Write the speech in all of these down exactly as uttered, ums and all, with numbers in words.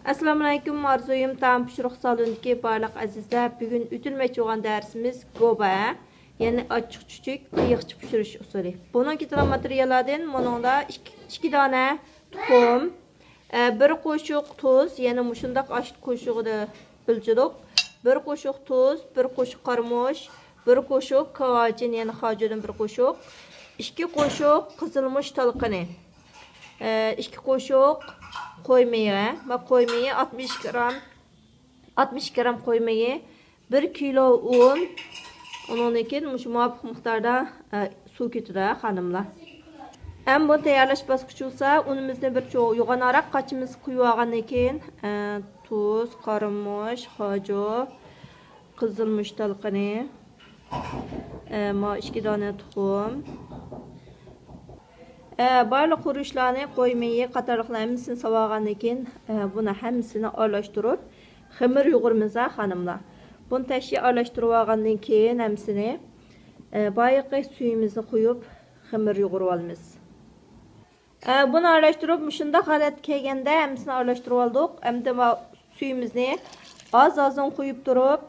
ئەسسالامۇئەلەيكۇم، ئارزۇيۇم تائام پىشۇرۇق سالونىدىكى بارلىق ئەزىزلەر. بۈگۈن ئۆتۈلمەكچى بولغان دەرسىمىز گوبا، يەنى ئاچچىق چۈچۈك قىيىقچە پىشۇرۇش ئۇسۇلى. بۇنىڭ كېتىدىغان ماتېرىياللاردىن مۇنىڭدا ئىككى، ئىككى دانە تۇخۇم، ئە، بىر قوشۇق تۇز، يەنى مۇشۇنداق ئاش قوشۇقىدا بىلجىدۇق. بىر قوشۇق تۇز، بىر قوشۇق قارىمۇچ، بىر قوشۇق كاۋاچىن، يەنى خاجۇدىن بىر قوشۇق، ئىككى قوشۇق قىزىلمۇچ تالقىنى، ئە، ئىككى قوشۇق قوي مېيى، ما قوي مېيى ئاتمىش گرام، ئاتمىش گرام قوي مېيى، بىر كىلو ئۇن، ئۇنىڭدىن كېيىن مۇشۇ مۇۋاپىق مىقداردا، ئە، سۇ كېتىدۇ، خانىملار. ھەم بۇنى تەييارلاش باسقۇچى بولسا، ئۇنىمىزنى بىر چوغ يوغانراق قاچىمىز قۇيۇۋالغاندىن كېيىن، ئە، تۇز، قارىمۇچ، خاجۇ، قىزىلمۇچ تالقىنى، ئە، ما ئىككى دانە تۇخۇم، ئە، بارلىق خۇرۇچلارنى، قوي مېيى قاتارلىقلار ھەممىسىنى ساۋاغاندىن كېيىن، ئە، بۇنى ھەممىسىنى ئارىلاشتۇرۇپ، خېمىر يۇغۇرىمىز ھە، خانىملار. بۇنى تەشۋى ئارىلاشتۇرۇۋالغاندىن كېيىن ھەممىسىنى، ئە، بايىقى سۈيىمىزنى قۇيۇپ، خېمىر يۇغۇرۇۋالىمىز. ئە، بۇنى ئارىلاشتۇرۇپ، مۇشۇنداق ھالەتكە كەلگەندە ھەممىسىنى ئارىلاشتۇرۇۋالدۇق. ئەمدى ما-، سۈيىمىزنى ئاز-ئازدىن قۇيۇپ تۇرۇپ،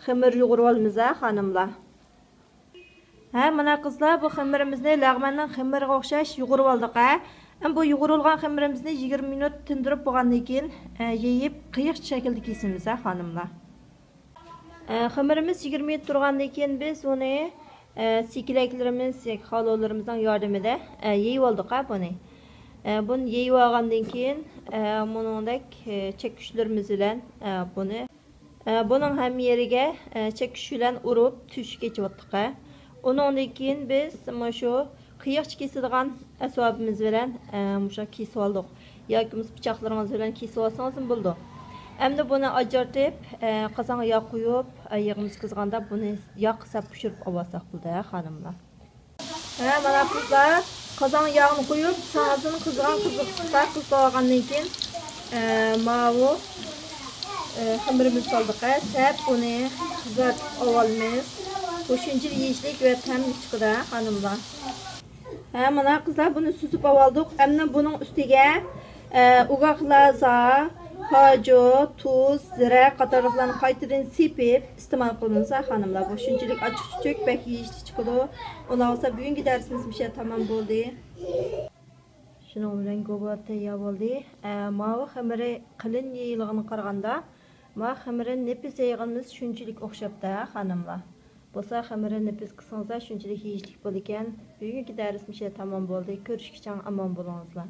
خېمىر يۇغۇرۇۋالىمىز ھە، خانىملار. ھە، مانا قىزلار، بۇ خېمىرىمىزنى لەغمەننىڭ خېمىرىغا ئوخشاش يۇغۇرۇۋالدۇق ھە. ئەمدى بۇ يۇغۇرۇلغان خېمىرىمىزنى يىگىرمە مىنۇت تىندۇرۇپ بولغاندىن كېيىن، ئە، يېيىپ قىيىق شەكىلدە كېسىمىز ھە، خانىملار. ئە، خېمىرىمىز يىگىرمە مىنۇت تۇرغاندىن كېيىن بىز ئۇنى، ئە، سېكىلەكلىرىمىز ياكى خالونلىرىمىزنىڭ ياردىمىدە، ئە، يېيىۋالدۇق ھە بۇنى. ئە، بۇنى يېيىۋالغاندىن كېيىن، ئە، مۇنىڭدەك، ئە، چەككۈچلىرىمىز بىلەن، ئە، بۇنى، ئە، بۇنىڭ ھەممە يېرىگە، ئە، چەككۈچ بىلەن ئۇرۇپ تۆشۈك ئېچىۋاتتۇق ھە. ئۇنىڭدىن كېيىن بىز مۇشۇ قىيىقچە كېسىدىغان ئەسۋابىمىز بىلەن، ئە، مۇشۇنداق كېسىۋالدۇق. ياكى بولمىسا پىچاقلىرىڭىز بىلەن كېسىۋالسىڭىزمۇ بولىدۇ. ئەمدى بۇنى ئاجرىتىپ، ئە، قازانغا ياغ قۇيۇپ، ئە، يېغىمىز قىزغاندا بۇنى ياغقا سەپ پىشۇرۇپ ئالساق بولىدۇ ھە، خانىملار. ھە، مانا قىزلار، قازانغا ياغنى قۇيۇپ، ساڭزىنى قىزغان قىزىقلىقتا قىزىتىۋالغاندىن كېيىن، ئە، ماۋۇ، ئە، خېمىرىمىز سالدۇق ھە، سەپ بۇنى قىزارتىپ ئالىمىز. بۇ شۇنچىلىك يېيىشلىك ۋە تەملىك چىقىدۇ ھە، خانىملار. ھە، مانا قىزلار، بۇنى سۈزۈپ ئاۋالدۇق. ئەمدى بۇنىڭ ئۈستىگە، ئە، ئوگاق لازا، خاجۇ، تۇز، زىرە قاتارلىقلارنى قايتىدىن سېپىپ ئىستېمال قىلىمىز ھە، خانىملار. بۇ شۇنچىلىك ئاچچىق چۈچۈك، بەك يېيىشلىك چىقىدۇ. ئۇنداق بولسا بۈگۈنكى دەرسىمىز مۇشۇ يەردە تامام بولدى. شۇنىڭ بىلەن گوبا تەييار بولدى. ئە، ماۋۇ خېمىرى قېلىن يېيىلغىنىغا قارىغاندا، ما خېمىرى نېپىز يەيدىغىنىمىز شۇنچىلىك ئوخشاپتۇ ھە، خانىملار. بولسا خېمىرى نېپىز قىلسىڭىزلار شۇنچىلىك يېيىشلىك بولىدىكەن. بۈگۈنكى دەرسىمىز مۇشۇ يەردە تامام بولدى. كۆرۈشكىچە ئامان بولۇڭلار.